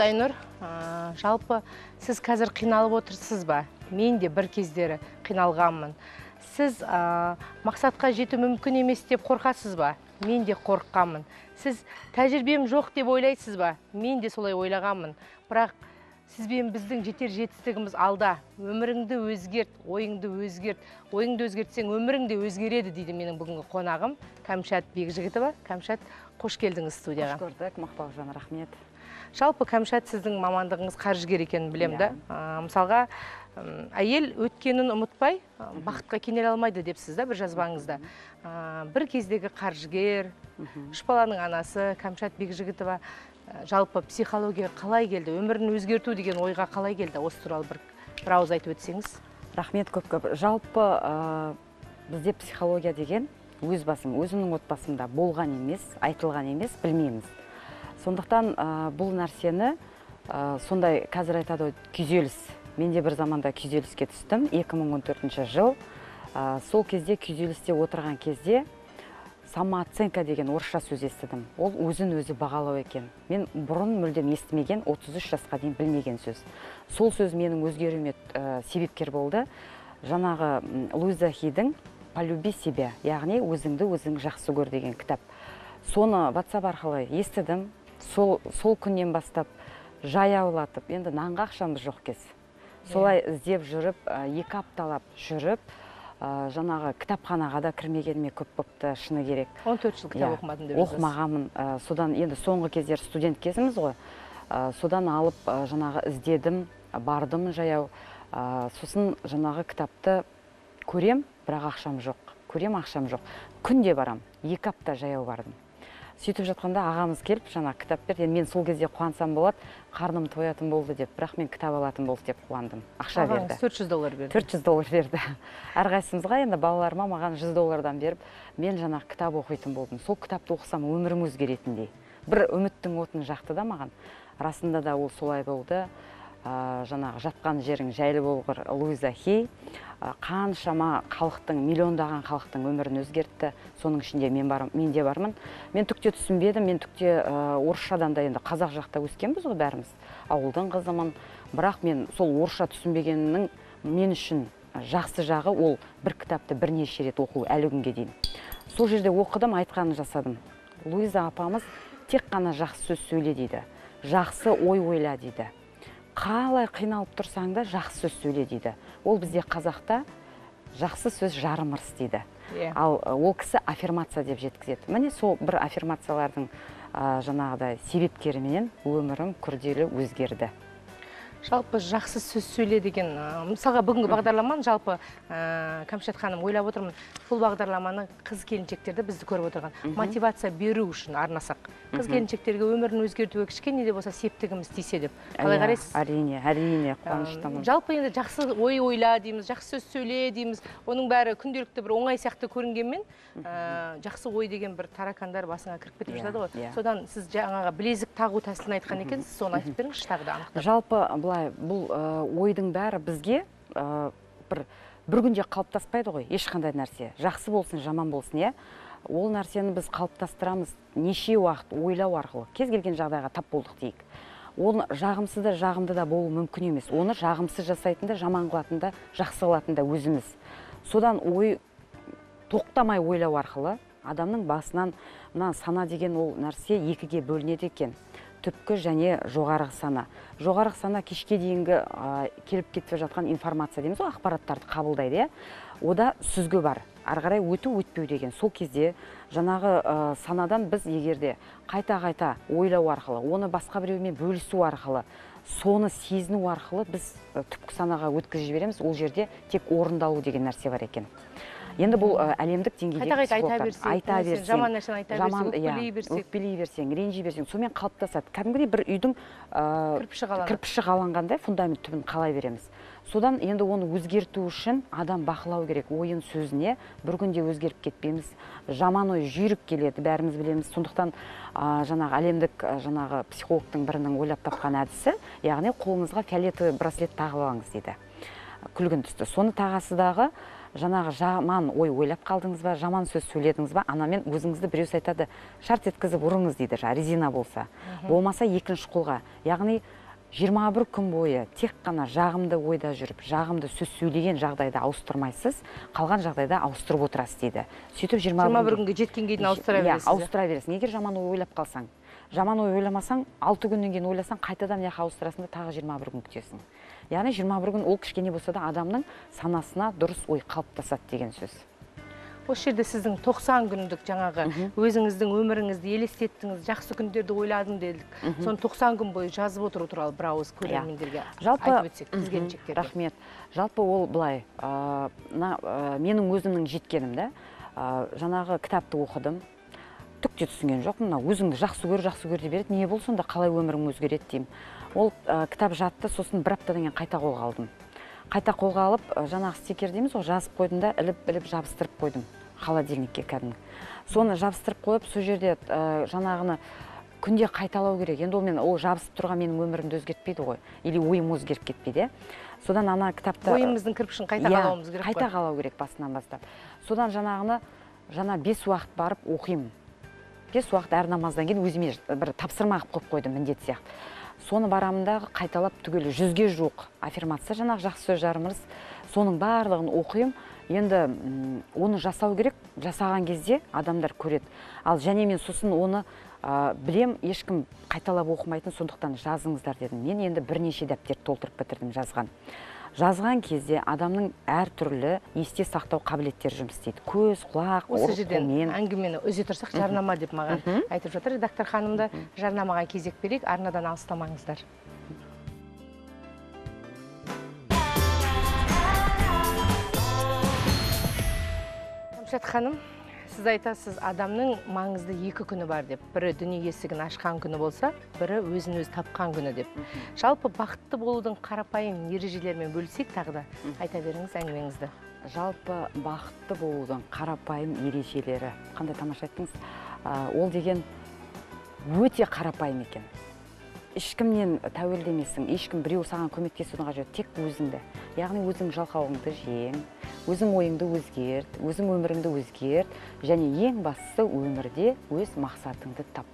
Айнұр, жалпы сіз қазір қиналып отырсыз ба? Мен де бір кездері қиналғанмын. Сіз мақсатқа жету мүмкін емес деп қорқасыз ба? Мен де қорыққанмын. Сіз тәжірибем жоқ деп ойлайсыз ба? Мен де солай ойлағанмын. Бірақ сізбен біздің жетер жетістігіміз алда. Өміріңді өзгерт, ойыңды өзгерт. Ойыңды өзгертсең, өмірің де өзгереді дейді менің бүгінгі қонағым Кәмшат Бекжігітова. Кәмшат, қош келдіңіз студияға. Қош көрдік, Мақпалжан, рахмет. Жалпы, Кәмшат, сіздің мамандығыңыз қаржыгер екенін білемін да. Мысалға, әйел өткенін ұмытпай, бақытқа кенеле алмайды депсіз да бір жазбаңызда. Бір кездегі қаржыгер, үш баланың анасы Кәмшат Бекжігітова жалпы психология қалай келді, өмірін өзгерту деген ойға қалай келді? Осы туралы бір ауыз айтып өтсеңіз. Рахмет көп-көп. Жалпы бізде психология деген өз басым, өзімнің отбасымда болған емес, айтылған емес, білмейміз. Сондықтан бұл нәрсені сондай қазір айтады ғой, күйзеліс. Мен де бір заманда күйзеліске түстім, 2014 жыл. Сол кезде күйзелісте отырған кезде самооценка деген орысша сөз естідім. Ол өзін өзі бағалау екен. Мен бұрын мүлдем естімеген, 33 жасқа дейін білмеген сөз. Сол сөз менің өзгеруіме себепкер болды. Жаңағы Луиза Хидің «Полюби себя», яғни өзіңді өзің жақсы көр деген кітап. Соны WhatsApp арқылы естідім. Сол күннен бастап жаяулатып, енді нанға ақшамыз жоқ кез. Солай іздеп жүріп, 2 апталап жүріп, жаңағы кітапханаға да кірмегеніме көп бопты, шыны керек. 14 жыл кітап оқымадым деп жазасыз. Оқымағанмын. Содан енді соңғы кездер студент кезіміз ғой. Содан алып, жаңағы іздедім, бардым жаяу. Сосын жаңағы кітапты көрем, бірақ ақшам жоқ. Көрем, ақшам жоқ. Күнде барам, 2 апта жаяу бардым. Сөйтіп жатқанда ағамыз келіп, жаңа кітап берді. Енді мен сол кезде қуансам болады, қарным тоятын болды деп, бірақ мен кітап алатын болды деп қуандым. Ақша берді. Ағаңыз 400 доллар берді. 400 доллар берді. Әрқайсымызға енді балаларыма маған 100 доллардан беріп, мен жаңа кітап оқитын болдым. Сол кітапты оқысам өмірім өзгеретіндей. Бір үміттің отын жақты да маған. Расында да ол солай болды. Жаңағы жатқан жерің жайлы болғыр Луиза Хей қаншама халықтың, миллиондаған халықтың өмірін өзгертті. Соның ішінде мен барым, мен де бармын. Мен түк те түсінбедім, мен түк те орысшадан да, енді қазақ жақта өскенбіз ғой бәріміз. Ауылдың қызымын. Бірақ мен сол орысша түсінбегенімнің мен үшін жақсы жағы ол бір кітапты бірнеше рет оқу әлі күнге дейін. Сол жерде оқыдым, айтқанын жасадым. Луиза апамыз тек қана жақсы сөз сөйле дейді, жақсы ой ойла дейді. Қалай қиналып тұрсаң да жақсы сөз сөйле дейді. Ол бізде қазақта жақсы сөз жарым ырыс дейді. Ал ол кісі аффирмация деп жеткізеді. Міне сол бір аффирмациялардың жаңағыдай себепкеріменен өмірім күрделі өзгерді. Жалпы жақсы сөз сөйле деген, мысалға бүгінгі бағдарламаны жалпы, Кәмшат ханым, ойлап отырмын, бұл бағдарламаны қыз келіншектерді бізді көріп отырған мотивация беру үшін арнасақ. Қыз келіншектерге өмірін өзгертуге кішкене де болса септігіміз тисе деп. Қалай қарайсыз? Әрине, әрине, қуаныштымын. Жалпы енді жақсы ой ойла дейміз, жақсы сөз сөйле дейміз. Оның бәрі күнделікті бір оңай сияқты көрінгенмен, жақсы ой деген бір таракандар басыңа кіріп кетіп жатады ғой. Содан сіз жаңағы білезік тағу тәсілін айтқан екенсіз, соны айтып беріңізші тағы да анықтап. Жалпы былай, бұл ойдың бәрі бізге бір күнде қалыптаспайды ғой, ешқандай нәрсе. Жақсы болсын, жаман болсын, иә? Ол нәрсені біз қалыптастырамыз неше уақыт ойлау арқылы. Кез келген жағдайға тап болдық дейік. Оны жағымсыз да, жағымды да болу мүмкін емес. Оны жағымсыз жасайтын да, жаман қылатын да, жақсы қылатын да өзіміз. Содан ой тоқтамай ойлау арқылы адамның басынан мына сана деген ол нәрсе екіге бөлінеді екен. Түпкі және жоғарғы сана. Жоғарғы сана кешке дейінгі келіп кетіп жатқан информация дейміз ғой, ақпараттарды қабылдайды, иә? Ода сүзгі бар. Ары қарай өту, өтпеу деген. Сол кезде жаңағы санадан біз егерде қайта-қайта ойлау арқылы, оны басқа біреумен бөлісу арқылы, соны сезіну арқылы біз түпкі санаға өткізіп жібереміз. Ол жерде тек орындалу деген нәрсе бар екен. Енді бұл әлемдік деңгейдегі Қайта-қайта айта психологтар. берсек, Айта нәрсені, берсең, жаман нәрсені айта берсең, жаман, өкпелей иә, берсек. өкпелей берсең, ренжи берсең, сонымен қалыптасады. Кәдімгідей бір үйдің, Кірпіші қаланады. кірпіші қаланғандай фундамент түбін қалай береміз. Содан енді оны өзгерту үшін адам бақылау керек, ойын сөзіне бір күнде өзгеріп кетпейміз. Жаман ой жүйрік келеді, бәріміз білеміз. Сондықтан, жаңағы әлемдік, жаңағы психологтың бірінің ойлап тапқан әдісі, яғни қолыңызға фиолетовый браслет тағып алыңыз дейді. Күлгін түсті. Соны тағасыздағы Жаңағы жаман ой ойлап қалдыңыз ба, жаман сөз сөйледіңіз ба, анамен өзіңізді біреусі айтады, шарт еткізіп ұрыңыз дейді, резина болса. Болмаса екінші қолға. Яғни 21 күн бойы тек қана жағымды ойда жүріп, жағымды сөз сөйлеген жағдайда ауыстырмайсыз, қалған жағдайда ауыстырып отырасыз дейді. Сөйтіп 21 күнге жеткенге дейін ауыстыра бересіз. Иә, ауыстыра бересің. Егер жаман ой ойлап қалсаң, жаман ой ойламасаң, 6 күннен кейін ойласаң, қайтадан мына жаққа ауыстырасың да тағы 21 күн күтесің. Яғни 21 күн ол кішкене болса да адамның санасына дұрыс ой қалыптасады деген сөз. Осы жерде сіздің 90 күндік жаңағы өзіңіздің өміріңізді елестеттіңіз, жақсы күндерді ойладым дедік. Соны 90 күн бойы жазып отыру туралы бір ауыз көрермендерге айтып өтсек, қыз келіншектерге. Рахмет. Жалпы ол былай, менің өзімнің жеткенім да, жаңағы кітапты оқыдым, түк те түсінген жоқпын. Мына өзіңді жақсы көр, жақсы көр деп береді. Не болды сонда, қалай өмірің өзгереді деймін. Ол кітап жатты, сосын бір аптадан кейін қайта қолға алдым. Қайта қолға алып, жаңағы стикер дейміз ғой, жазып қойдым да, іліп-іліп жабыстырып қойдым холодильникке кәдімгі. Соны жабыстырып қойып, сол жерде жаңағыны күнде қайталау керек. Енді ол мен ол жабысып тұрған менің өмірімді өзгертпейді ғой, или ойым өзгеріп кетпейді. Содан ана кітапта ойымыздың кірпішін қайта қалауымыз керек. Қайта қалау керек басынан бастап. Содан жаңағыны жаңа 5 уақыт барып оқимын. 5 уақыт әр намаздан кейін өзіме бір тапсырма қылып қойып қойдым, міндет сияқты. Соны барамын да қайталап түгелі 100-ге жуық аффирмация, жаңағы жақсы сөз жарымыз, соның барлығын оқимын. Енді оны жасау керек, жасаған кезде адамдар көреді. Ал және мен сосын оны білем, ешкім қайталап оқымайтын, сондықтан жазыңыздар дедім. Мен енді бірнеше дәптер толтырып бітірдім жазған. Жазған кезде адамның әртүрлі есте сақтау қабілеттері жұмыс істейді. Көз, құлақ, осы жерден әңгімені үзе тұрсақ, жарнама деп маған айтып жатыр редактор ханым да. Жарнамаға кезек берейік, арнадан алыстамаңыздар. Кәмшат ханым, сіз айтасыз, адамның маңызды екі күні бар деп. Бірі дүние есігін ашқан күні болса, бірі өзін өзі тапқан күні деп. Жалпы бақытты болудың қарапайым ережелерімен бөлсек, тағы да айта беріңіз әңгімеңізді. Жалпы бақытты болудың қарапайым ережелері. Қандай тамаша айттыңыз. Ол деген өте қарапайым екен. Ешкімнен тәуелді емессің, ешкім біреу саған көмектесудің қажеті, тек өзіңді. Яғни өзің жалқауыңды жең, өзің ойыңды өзгерт, өзің өміріңді өзгерт, және ең бастысы өмірде өз мақсатыңды тап.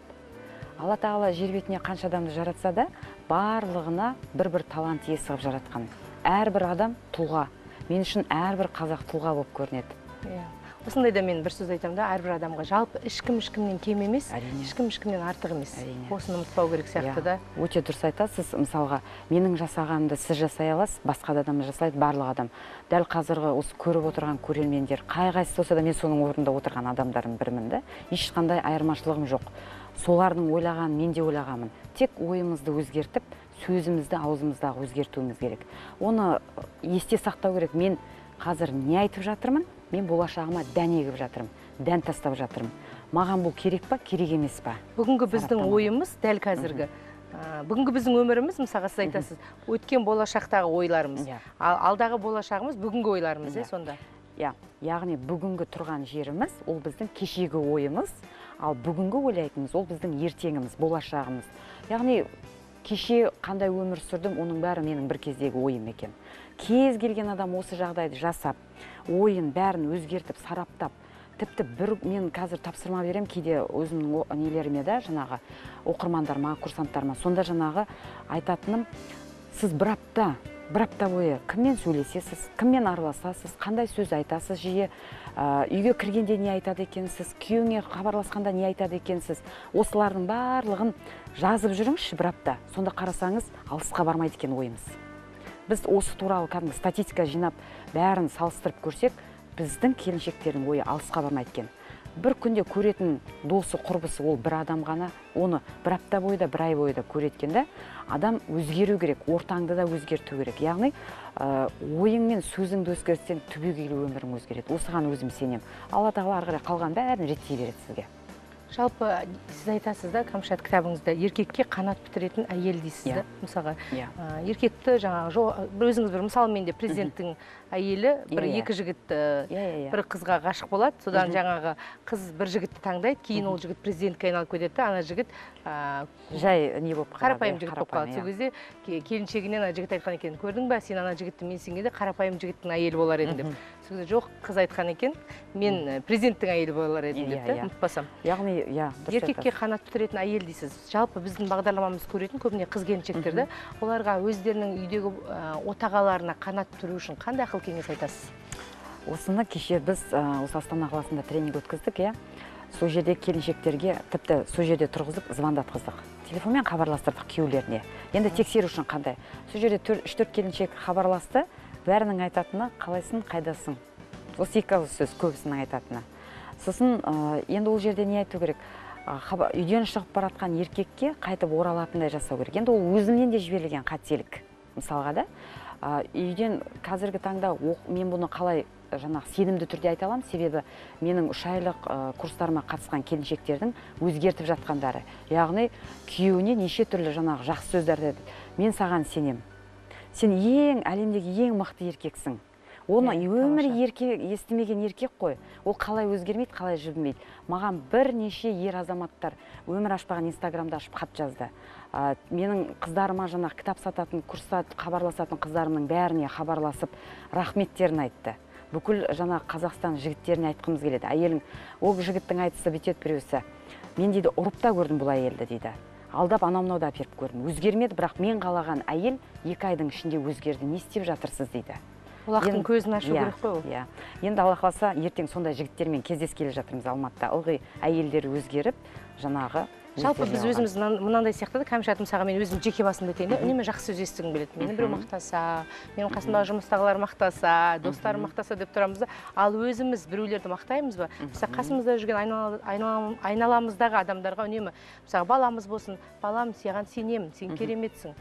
Алла Тағала жер бетіне қанша адамды жаратса да, барлығына бір-бір талант иесі қылып жаратқан. Әрбір адам тұлға. Мен үшін әрбір қазақ тұлға болып көрінеді. Осындай да мен бір сөз айтамын да, әрбір адамға жалпы ешкім ешкімнен кем емес, ешкім ешкімнен артық емес. Осыны ұмытпау керек сияқты да. Өте дұрыс айтасыз. Мысалға, менің жасағанымды сіз жасай аласыз, басқа да адам жасайды, барлық адам. Дәл қазіргі осы көріп отырған көрермендер, қай-қайсысы болса да мен соның орнында отырған адамдардың бірімін да. Ешқандай айырмашылығым жоқ. Солардың ойлағанын мен де ойлағанмын. Тек ойымызды өзгертіп, сөзімізді аузымыздағы өзгертуіміз керек. Оны есте сақтау керек. Мен қазір не айтып жатырмын? Мен болашағыма дән егіп жатырмын, дән тастап жатырмын. Маған бұл керек па, керек емес па? Бүгінгі біздің ойымыз дәл қазіргі. Бүгінгі біздің өміріміз, мысалға сіз айтасыз, өткен болашақтағы ойларымыз. Ал алдағы болашағымыз бүгінгі ойларымыз, сонда. Иә, яғни бүгінгі тұрған жеріміз, ол біздің кешегі ойымыз, ал бүгінгі ойлайтынымыз, ол біздің ертеңіміз, болашағымыз. Яғни кеше қандай өмір сүрдім, оның бәрі менің бір кездегі ойым екен. Кез келген адам осы жағдайды жасап, ойын бәрін өзгертіп, сараптап, тіпті бір мен қазір тапсырма берем кейде өзімнің нелеріме да, жаңағы оқырмандарыма, курсанттарыма, сонда жаңағы айтатыным, сіз бір апта бойы кіммен сөйлесесіз, кіммен араласасыз, қандай сөз айтасыз жиі, үйге кіргенде не айтады екенсіз, күйеуіңе хабарласқанда не айтады екенсіз, осылардың барлығын жазып жүріңізші бір апта. Сонда қарасаңыз, алысқа бармайды екен ойымыз. Біз осы туралы кәдімгі статистика жинап, бәрін салыстырып көрсек, біздің келіншектердің ойы алысқа бармайды екен. Бір күнде көретін досы, құрбысы ол бір адам ғана, оны бір апта бойы да, бір ай бойы да көреді екен да. Адам өзгеру керек, ортаңды да өзгерту керек. Яғни, ойың мен сөзіңді өзгертсең, түбегейлі өмірің өзгереді. Осыған өзім сенемін. Алла Тағала ары қарай қалған бәрін реттей береді сізге. Жалпы сіз айтасыз да, Кәмшат, кітабыңызда еркекке қанат бітіретін әйел дейсіз да. Мысалға, еркекті жаңағы өзіңіз бір мысалмен де президенттің әйелі бір екі жігіт бір қызға ғашық болады, содан жаңағы қыз бір жігітті таңдайды, кейін ол жігіт президентке айналып кетеді, ана жігіт жай не болып қалады, қарапайым жігіт болып қалады. Сол кезде келіншегінен ана жігіт айтқан екен, көрдің ба, сен ана жігітті менсінгенде қарапайым жігіттің әйелі болар едің деп. Сол кезде жоқ, қыз айтқан екен, мен президенттің әйелі болар едім деп те, ұмытпасам. Яғни, еркекке қанат бітіретін әйел дейсіз. Жалпы біздің бағдарламамыз көретін көбіне қыз келіншектерді, оларға өздерінің үйдегі отағаларына қанат бітіру үшін қандай ақыл кеңес айтасыз? Осыны кеше біз осы Астана қаласында тренинг өткіздік, иә. Сол жерде келіншектерге тіпті сол жерде тұрғызып звондатқыздық. Телефонмен хабарластырдық күйеулеріне. Енді тексеру үшін қандай. Сол жерде 3-4 келіншек хабарласты, бәрінің айтатыны қалайсың, қайдасың. Осы екі ауыз сөз көбісінің айтатыны. Сосын енді ол жерде не айту керек? Үйден шығып баратқан еркекке қайтып оралатындай жасау керек. Енді ол өзімнен де жіберілген қателік. Мысалға да, үйден қазіргі таңда мен бұны қалай жаңағы сенімді түрде айта аламын, себебі менің 3 айлық курстарыма қатысқан келіншектердің өзгертіп жатқандары. Яғни күйеуіне неше түрлі жаңағы жақсы сөздерді айтады. Мен саған сенем. Сен ең әлемдегі ең мықты еркексің. Оны өмірі еркек естімеген еркек қой. Ол қалай өзгермейді, қалай жібімейді. Маған бірнеше ер азаматтар өмір ашпаған Инстаграмда ашып хат жазды. Менің қыздарыма жаңағы кітап сататын, курста хабарласатын қыздарымның бәріне хабарласып рахметтерін айтты. Бүкіл жаңағы Қазақстан жігіттеріне айтқымыз келеді. Әйелің, ол жігіттің айтысы бүйтеді біреусі. Мен дейді ұрып та көрдім бұл әйелді дейді. Алдап анау-мынау да әперіп көрдім. Өзгермеді, бірақ мен қалаған әйел 2 айдың ішінде өзгерді. Не істеп жатырсыз дейді. Олақтың көзін ашу керек қой ол. Иә. Енді Алла қаласа, ертең сондай жігіттермен кездескелі жатырмыз Алматыда. Ылғи әйелдер өзгеріп, жаңағы Жалпы біз өзіміз мынандай сияқты да, Кәмшат, мысалға мен өзім жеке басымды айтайын да, үнемі жақсы сөз естігім келеді. Мені біреу мақтаса, менің қасымдағы жұмыстағылар мақтаса, достарым мақтаса деп тұрамыз да, ал өзіміз біреулерді мақтаймыз ба? Мысалы, қасымызда жүрген айналамыздағы адамдарға үнемі, мысалы, баламыз болсын, балам, саған сенемін, сен кереметсің.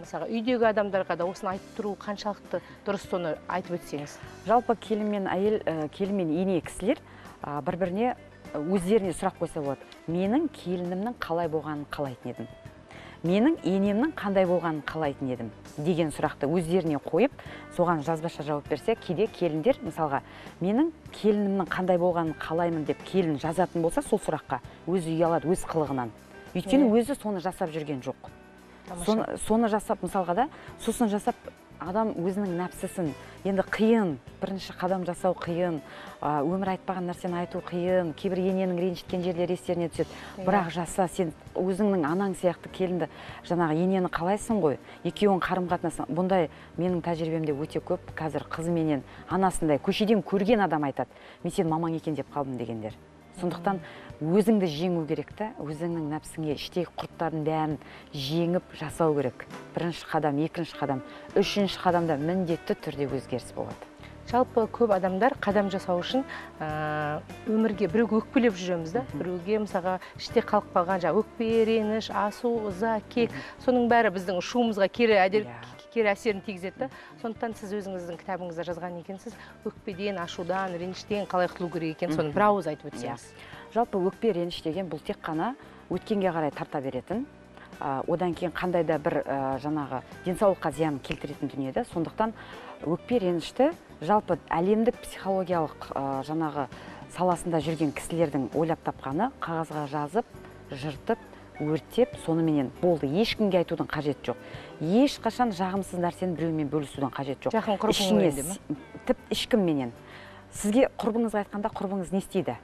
Мысалы, үйдегі адамдарға да осыны айтып тұру қаншалықты дұрыс, соны айтып өтсеңіз. Жалпы келін мен әйел, келін мен ене кісілер бір-біріне өздеріне сұрақ қойса болады. Менің келінімнің қалай болғанын қалайтын едім. Менің енемнің қандай болғанын қалайтын едім деген сұрақты өздеріне қойып, соған жазбаша жауап берсе, кейде келіндер, мысалға, менің келінімнің қандай болғанын қалаймын деп келін жазатын болса, сол сұраққа өзі ұялады өз қылығынан. Өйткені өзі соны жасап жүрген жоқ. Соны жасап, мысалға да, сосын жасап адам өзінің нәпсісін, енді қиын, бірінші қадам жасау қиын, өмір айтпаған нәрсені айту қиын, кейбір ененің ренжіткен жерлері естеріне түседі. Бірақ жаса, сен өзіңнің анаң сияқты келінді, жаңағы енені қалайсың ғой, екеуің қарым-қатынасы. Бұндай менің тәжірибемде өте көп, қазір қызыменен анасындай көшеден көрген адам айтады, мен сен мамаң екен деп қалдым дегендер. Сондықтан өзіңді жеңу керек та, өзіңнің нәпсіңе іштегі құрттардың бәрін жеңіп жасау керек. Бірінші қадам, екінші қадам, үшінші қадамда міндетті түрде өзгеріс болады. Жалпы көп адамдар қадам жасау үшін өмірге біреуге өкпелеп жүреміз да, біреуге мысалға іште қалып қалған жаңа өкпе, реніш, асу, ыза, кек, соның бәрі біздің ұшуымызға кері әсерін тигізеді да. Сондықтан сіз өзіңіздің кітабыңызда жазған екенсіз, өкпеден, ашудан, реніштен қалай құтылу керек екен, соны бір ауыз айтып өтсеңіз. Жалпы өкпе, реніш деген бұл тек қана өткенге қарай тарта беретін, одан кейін қандай да бір жаңағы денсаулыққа зиян келтіретін дүние да. Сондықтан өкпе, ренішті жалпы әлемдік психологиялық жаңағы саласында жүрген кісілердің ойлап тапқаны қағазға жазып, жыртып, өртеп, соныменен болды. Ешкімге айтудың қажеті жоқ. Ешқашан жағымсыз нәрсені біреумен бөлісудің қажеті жоқ. Жақын құрбыңмен де ме? Тіпті ешкімменен. Сізге құрбыңызға айтқанда құрбыңыз не істейді?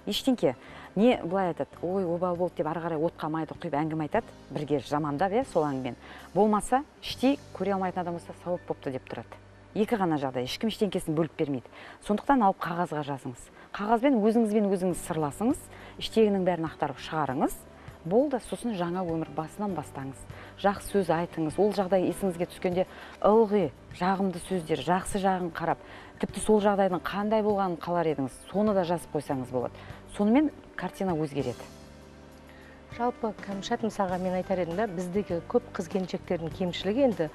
Ештеңке. Не былай айтады, ой, обал болды деп ары қарай отқа майды құйып әңгіме айтады, бірге жамандап, сол әңгімені. Болмаса, іштей көре алмайтын адам болса, сауап бопты деп тұрады. Екі ғана жағдай, ешкім ештеңкесін бөліп бермейді. Сондықтан алып қағазға жазыңыз. Қағазбен өзіңізбен өзіңіз сырласыңыз, іштегінің бәрін ақтарып шығарыңыз. Болды, сосын жаңа өмір басынан бастаңыз. Жақсы сөз айтыңыз. Ол жағдай есіңізге түскенде ылғи жағымды сөздер, жақсы жағын қарап, тіпті сол жағдайдың қандай болғанын қалар едіңіз, соны да жазып қойсаңыз болады. Сонымен картина өзгереді. Жалпы, Кәмшат, мысалға, мен айтар едім да, біздегі көп қыз келіншектердің кемшілігі енді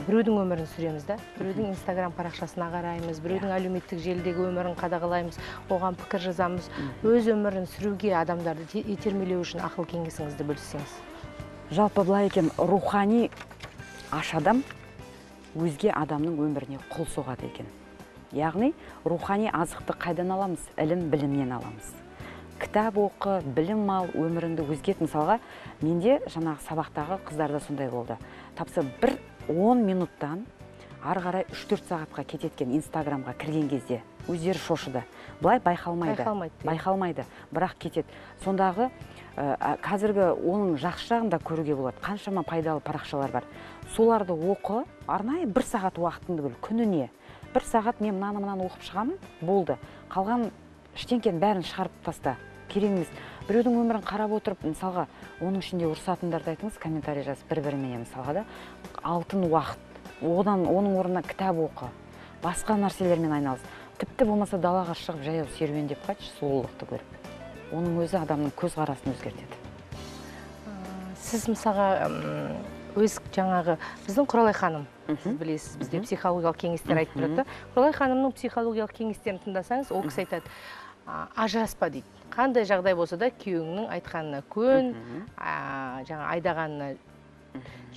біреудің өмірін сүреміз да, біреудің Инстаграм парақшасына қараймыз, біреудің әлеуметтік желідегі өмірін қадағалаймыз, оған пікір жазамыз. Өз өмірін сүруге адамдарды итермелеу үшін ақыл кеңесіңізді бөліссеңіз. Жалпы былай екен, рухани аш адам өзге адамның өміріне қол соғады екен. Яғни рухани азықты қайдан аламыз? Ілім білімнен аламыз. Кітап оқы, білім ал, өміріңді өзгерт. Мысалға, менде жаңағы сабақтағы қыздарда сондай болды. Тапса бір 10 минуттан ары қарай 3-4 сағатқа кететкен Инстаграмға кірген кезде өздері шошыды. Былай байқалмайды. Байқалмайды, бірақ кетеді. Сондағы қазіргі оның жақсы жағын да көруге болады. Қаншама пайдалы парақшалар бар. Соларды оқы, арнайы бір сағат уақытыңды бөл, күніне. Бір сағат мен мынаны оқып шығамын, болды. Қалған ештеңкенің бәрін шығарып таста. Керек емес. Біреудің өмірін қарап отырып, мысалға, оның ішінде ұрысатындарды айтыңыз, комментарий жазып бір-біріменен, мысалға да, алтын уақыт. Одан оның орнына кітап оқы, басқа нәрселермен айналыс. Тіпті болмаса далаға шығып жаяу серуендеп қайтшы, сұлулықты көріп. Оның өзі адамның көзқарасын өзгертеді. Сіз мысалға өз жаңағы біздің Құралай ханым, сіз білесіз, бізде психологиялық кеңестер айтып тұрады. Құралай ханымның психологиялық кеңестерін тыңдасаңыз, ол кісі айтады, ажыраспа дейді. Қандай жағдай болса да күйеуіңнің айтқанына көн, жаңа айдағанына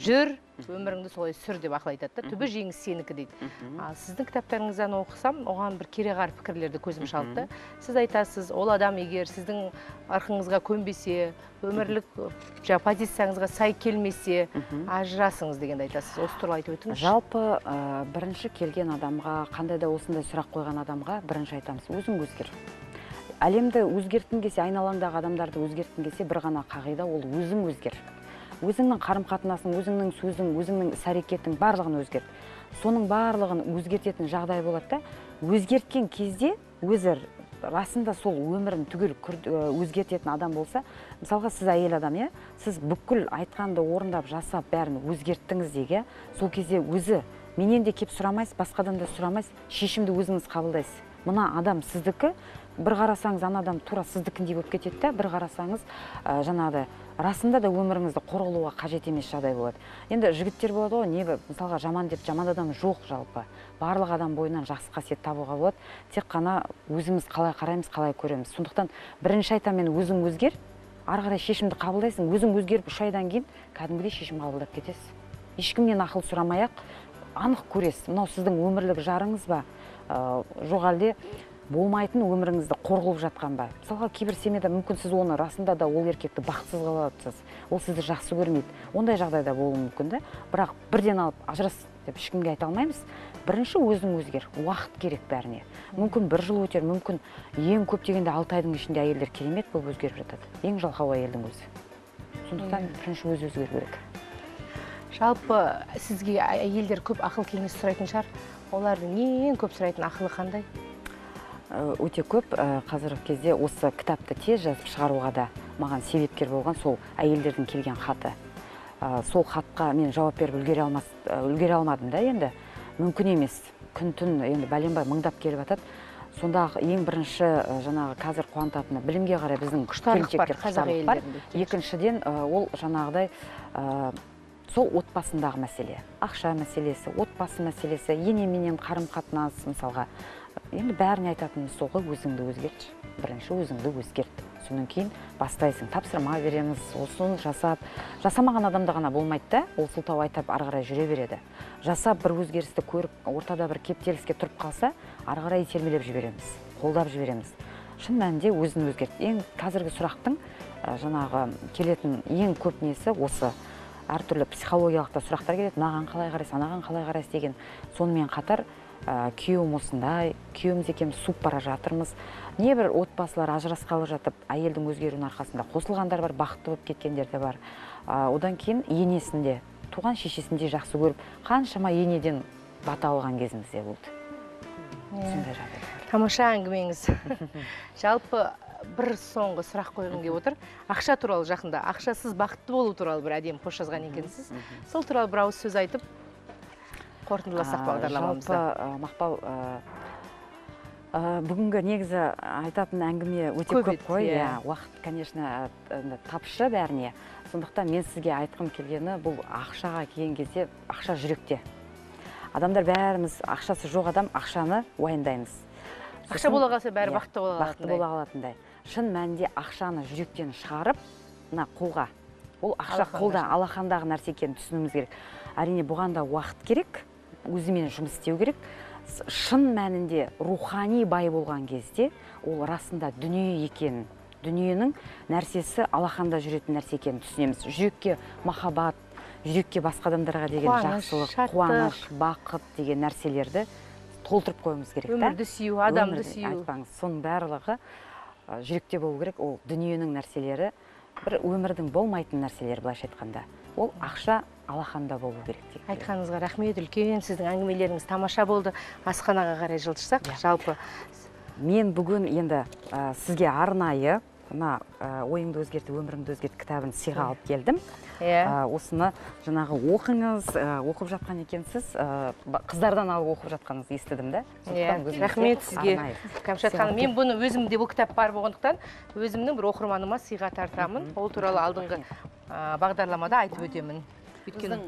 жүр, өміріңді солай сүр деп ақыл айтады да, түбі жеңіс сенікі дейді. Ал сіздің кітаптарыңыздан оқысам, оған бір кереғар пікірлерді көзім шалды. Сіз айтасыз, ол адам егер сіздің ырқыңызға көнбесе, өмірлік позицияңызға сай келмесе, ажырасыңыз дегенді айтасыз. Осы туралы айтып өтіңізші. Жалпы бірінші келген адамға, қандай да осындай сұрақ қойған адамға бірінші айтамыз, өзің өзгер. Әлемді өзгерткің келсе, айналаңдағы адамдарды өзгерткің келсе, бір ғана қағида, ол өзің өзгер. Өзіңнің қарым-қатынасың, өзіңнің сөзің, өзіңнің іс-әрекетің барлығын өзгерт. Соның барлығын өзгертетін жағдай болады да, өзгерткен кезде өзі расында сол өмірін түгел өзгертетін адам болса, мысалға сіз әйел адам, иә, сіз бүкіл айтқанды орындап, жасап, бәрін өзгерттіңіз дейік, иә, сол кезде өзі менен де кеп сұрамайсыз, басқадан да сұрамайсыз, шешімді өзіңіз қабылдайсыз. Мына адам сіздікі, бір қарасаңыз ана адам тура сіздікіндей болып кетеді да, бір қарасаңыз жаңағыдай расында да өміріңізді қорғалуға қажет емес жағдай болады. Енді жігіттер болады ғой, не мысалға жаман деп жаман адам жоқ жалпы. Барлық адам бойынан жақсы қасиет табуға болады. Тек қана өзіміз қалай қараймыз, қалай көреміз. Сондықтан бірінші айтамын мен, өзің өзгер, ары қарай шешімді қабылдайсың. Өзің өзгеріп 3 айдан кейін кәдімгідей шешім қабылдап кетесіз. Ешкімнен ақыл сұрамай-ақ анық көресіз. Мынау сіздің өмірлік жарыңыз ба? Жоқ әлде болмайтын өміріңізді қорғалып жатқан ба? Мысалға, кейбір семьяда мүмкін сіз оны расында да ол еркекті бақытсыз қылып, ол сізді жақсы көрмейді. Ондай жағдайда болуы мүмкін да. Бірақ бірден алып ажырас деп ешкімге айта алмаймыз. Бірінші өзің өзгер, уақыт керек бәріне. Мүмкін бір жыл өтер, мүмкін ең көп дегенде 6 айдың ішінде әйелдер керемет болып өзгеріп жатады. Ең жалқау әйелдің өзі. Сондықтан бірінші өзі өзгеру керек. Жалпы сізге әйелдер көп ақыл кеңес сұрайтын шығар. Олардың ең көп сұрайтын ақылы қандай? Өте көп. Қазіргі кезде осы кітапты тез жазып шығаруға да маған себепкер болған сол әйелдердің келген хаты. Сол хатқа мен жауап беріп үлгере алмадым да енді. Мүмкін емес. Күн-түн енді бәленбай мыңдап келіп жатады. Сондағы ең бірінші жаңағы қазір қуантатыны білімге қарай біздің құштарлық бар. Екіншіден ол жаңағыдай сол отбасындағы мәселе, ақша мәселесі, отбасы мәселесі, енеменен қарым-қатынас мысалға. Енді бәріне айтатынымыз сол ғой, өзіңді өзгертші. Бірінші өзіңді өзгерт. Содан кейін бастайсың, тапсырма береміз, осыны жасап. Жасамаған адамда ғана болмайды да, ол сылтау айтып ары қарай жүре береді. Жасап бір өзгерісті көріп, ортада бір кептеліске тұрып қалса, ары қарай итермелеп жібереміз, қолдап жібереміз. Шын мәнінде өзін өзгерт. Ең қазіргі сұрақтың жаңағы келетін ең көп несі осы. Әртүрлі психологиялық та сұрақтар келеді, мынаған қалай қарайсыз, анаған қалай қарайсыз деген. Сонымен қатар күйеуім осындай, күйеуіміз екеуміз суып бара жатырмыз. Небір отбасылар ажырасқалы жатып, әйелдің өзгеруінің арқасында қосылғандар бар, бақытты болып кеткендер де бар. Одан кейін енесінде, туған шешесінде жақсы көріп, қаншама енеден бата алған кезімізде болды. Сондай жағдай. Тамаша әңгімеңіз. Жалпы бір соңғы сұрақ қойғым келіп отыр. Ақша туралы жақында, ақшасыз бақытты болу туралы бір әдемі пост жазған екенсіз. Сол туралы бір ауыз сөз айтып, қорытындыласақ бағдарламамызды. Жалпы, Мақпал, Бүгінгі негізі айтатын әңгіме өте көп қой. Иә, уақыт, конечно, тапшы бәріне. Сондықтан мен сізге айтқым келгені, бұл ақшаға келген кезде ақша жүректе. Адамдар бәріміз, ақшасы жоқ адам ақшаны уайымдаймыз. Ақша бола қалса бәрі бақытты бола алатындай. Бақытты бола алатындай. Шын мәнінде ақшаны жүректен шығарып, мына қолға. Ол ақша қолда, алақандағы нәрсе екенін түсінуіміз керек. Әрине, бұған да уақыт керек, өзімен жұмыс істеу керек. Шын мәнінде рухани бай болған кезде, ол расында дүние екенін, дүниенің нәрсесі алақанда жүретін нәрсе екенін түсінеміз. Жүрекке махаббат, жүрекке басқа адамдарға деген жақсылық, қуаныш, бақыт деген нәрселерді толтырып қоюымыз керек. Өмірді сүю, адамды сүю. Айтпаңыз, соның барлығы жүректе болу керек. Ол дүниенің нәрселері, бір өмірдің болмайтын нәрселері, былайша айтқанда. Ол ақша алақанда болу керек деген. Айтқаныңызға рахмет үлкен, сіздің әңгімелеріңіз тамаша болды. Асханаға қарай жылжысақ, жалпы. Мен бүгін енді сізге арнайы мына ойыңды өзгерт, өміріңді өзгерт кітабын сыйға алып келдім. Осыны жаңағы оқыңыз, оқып жатқан екенсіз, қыздардан алып оқып жатқаныңызды естідім да. Рахмет сізге, Кәмшат ханым. Мен бұны өзімде бұл кітап бар болғандықтан өзімнің бір оқырманыма сыйға тартамын. Ол туралы алдыңғы бағдарламада айтып өтемін. Біздің